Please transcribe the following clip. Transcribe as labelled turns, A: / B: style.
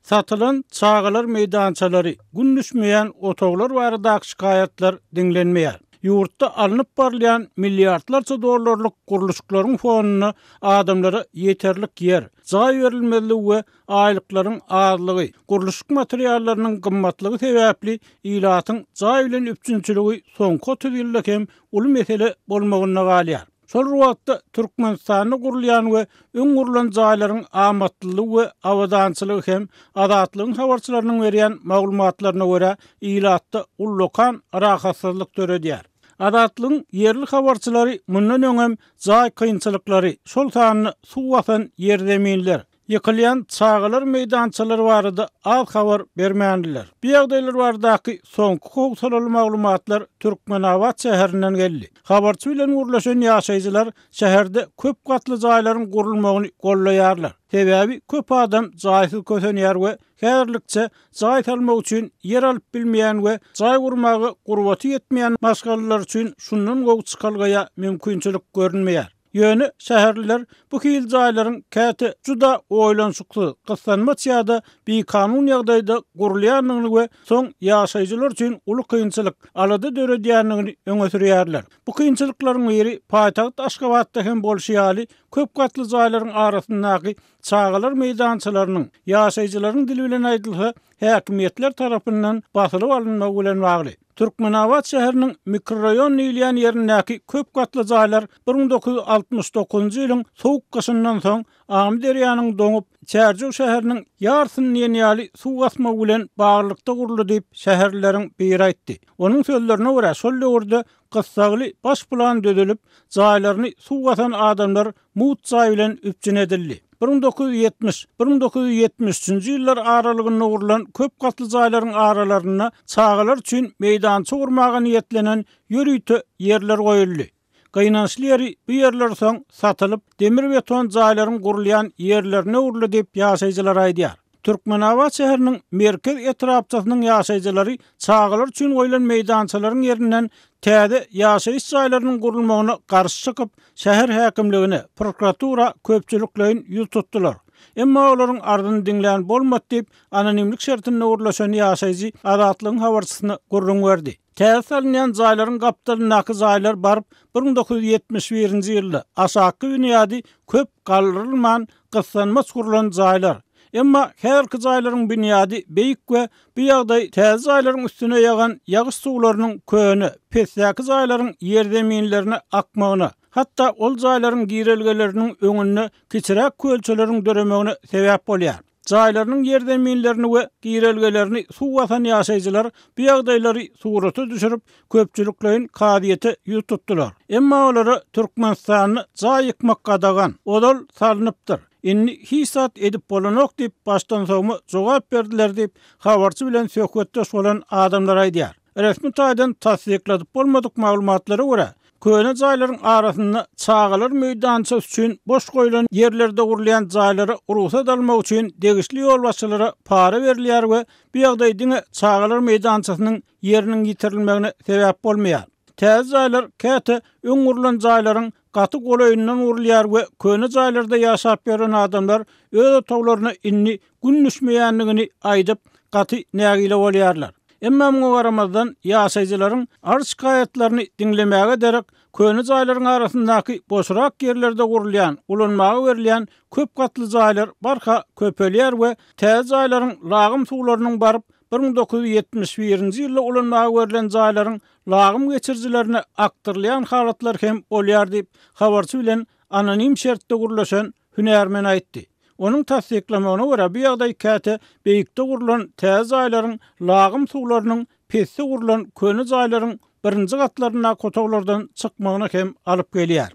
A: Satylan çagalar meýdançalary, gün düşmeýän otaglar baradaky şikaýatlar diňlenmeýär. Ýurtda alnyp barylýan milliardlarça dollarlyk gurluşyklaryň fonunda adamlara ýeterlik ýer, jaý berilmezligi we aýlyklaryň azlygy, gurluşyk materiallarynyň gymmatlygy sebäpli ilatyň jaý bilen üpjünçiligi soňky 30 ýylda hem uly mesele bolmagynda galýar. Şol bir wagtda, Türkmenistanda gurulýan we öň gurlan jaýlaryň amatlylygy we abadançylygy hem Azatlygyň habarçylarynyň berýän maglumatlaryna görä, ilatda ullakan rahatsyzlyk döredýär. Azatlygyň ýerli habarçylary mundan öňem jaý kynçylyklary, şol sanda suw basan ýerzeminler, Ýykylýan çagalar meýdançalary barada az habar bermändiler. Bu ýagdaýlar baradaky soňky howsalaly maglumatlar Türkmenabat şäherinden geldi. Habarçy bilen gürleşen ýaşaýjylar şäherde köp gatly jaýlaryň gurulmagyny goldaýarlar. Sebäbi köp adam jaýsyz kösenýär we häzirlikçe jaý salmak üçin ýer alyp bilmeýän we jaý gurmaga gurbaty ýetmeýän maşgalalar üçin şundan gowy çykalga ýa mümkinçilik görünmeýär. Ýöne şäherliler bu hili jaýlaryň käte juda oýlanyşyksyz, gyssanmaç ýa-da bikanun ýagdaýda gurulýandygyny we soň ýaşaýjylar üçin uly kynçylyk, alada döredýändigini öňe sürýärler. Bu kynçylyklaryň biri paýtagt Aşgabatda hem bolşy ýaly, köp gatly jaýlaryň arasyndaky çagalar meýdançalarynyň, ýaşaýjylaryň dili bilen aýdylsa, häkimiýetler tarapyndan basylyp alynmagy bilen bagly. Türkmenabat şäheriniň mikroraýon diýilýän ýerindäki köp gatly jaýlar 1969-njy ýylyň sowuk gyşyndan soň Amyderýanyň doňup, Çärjew şäheriniň ýarsyny diýen ýaly suw basmagy bilen baglylykda guruldy diýip, şäherlileriň biri aýtdy. Onuň sözlerine görä, şol döwürde gyssagly baş plan düzülip, jaýlaryny suw basan adamlar mugt jaý bilen üpjün edildi. 1970, 1973-nji ýyllar aralygynda gurlan köp gatly jaýlaryň aralarynda çagalar üçin meýdança gurmaga niýetlenen ýörite ýerler goýuldy. Gynançly ýeri, bu ýerler soň satylyp, demir-beton jaýlaryň gurulýan ýerlerine öwrüldi diýip, ýaşaýjylar aýdýar. Türkmenabat şäheriniň Merkez etrapçasynyň ýaşaýjylary çagalar üçin goýlan meýdançalaryň ýerinden täze ýaşaýyş jaýlarynyň gurulmagyna garşy çykyp, şäher häkimligine, prokuratura köpçülikleýin ýüz tutdular. Emma olaryň arzyny diňlän bolmady diýip, anonimlik şertinde gürleşen ýaşaýjy Azatlygyň habarçysyna gürrüň berdi. Täze salynýan jaýlaryň gapdalyndaky jaýlar baryp 1971-nji ýylda aşakky binýady köp galdyrylman gyssanmaç gurlan jaýlar. Emma häzirki jaýlaryň binýady beýik we bu ýagdaý täze jaýlaryň üstüne ýagan ýagyş suwlarynyň köne, pesdäki jaýlaryň ýerzeminlerine akmagyna, hatda ol jaýlaryň girelgeleriniň öňünde kiçiräk kölçeleriň döremegine sebäp bolýar. Jaýlarynyň ýerzeminlerini we girelgelerini suw basan ýaşaýjylar bu ýagdaýlary surata düşürip, köpçülikleýin kazyýete ýüz tutdular. Emma olara Türkmenistanda jaý ýykmak gadagan, ozal salnypdyr, indi hiç zat edip bolanok diýip, başdansowma jogap berdiler diýip, habarçy bilen söhbetdeş bolan adamlar aýdýar. Resmi taýdan tassykladyp bolmadyk maglumatlara görä, köne jaýlaryň arasynda çagalar meýdançasy üçin boş goýlan ýerlerde gurulýan jaýlara rugsat almak üçin degişli ýolbaşçylara para berilýär we bu ýagdaý diňe çagalar meýdançasynyň ýeriniň ýitirilmegine sebäp bolmaýar. Täze jaýlar käte öň gurlan jaýlaryň gaty golaýyndan gurulýar we köne jaýlarda ýaşap ýören adamlar öz otaglaryna indi gün düşmeýändigini aýdyp, gaty nägile bolýarlar. Emma muňa garamazdan, ýaşaýjylaryň arz-şikaýatlaryny diňlemäge derek, köne jaýlaryň arasyndaky boşrak ýerlerde gurulýan, ulanmaga berilýän köp gatly jaýlar barha köpelýär we täze jaýlaryň lagym suwlarynyň baryp, 1971-nji ýylda ulanmaga berlen jaýlaryň lagym geçirijilerine akdyrylýan halatlar hem bolýar diýip, habarçy bilen anonim şertde gürleşen hünärmen aýtdy. Onuň tassyklamagyna görä, bu ýagdaý käte beýikde gurlan täze jaýlaryň lagym suwlarynyň pesde gurlan köne jaýlaryň birinji gatlaryndaky otaglardan çykmagyna hem alyp gelýär.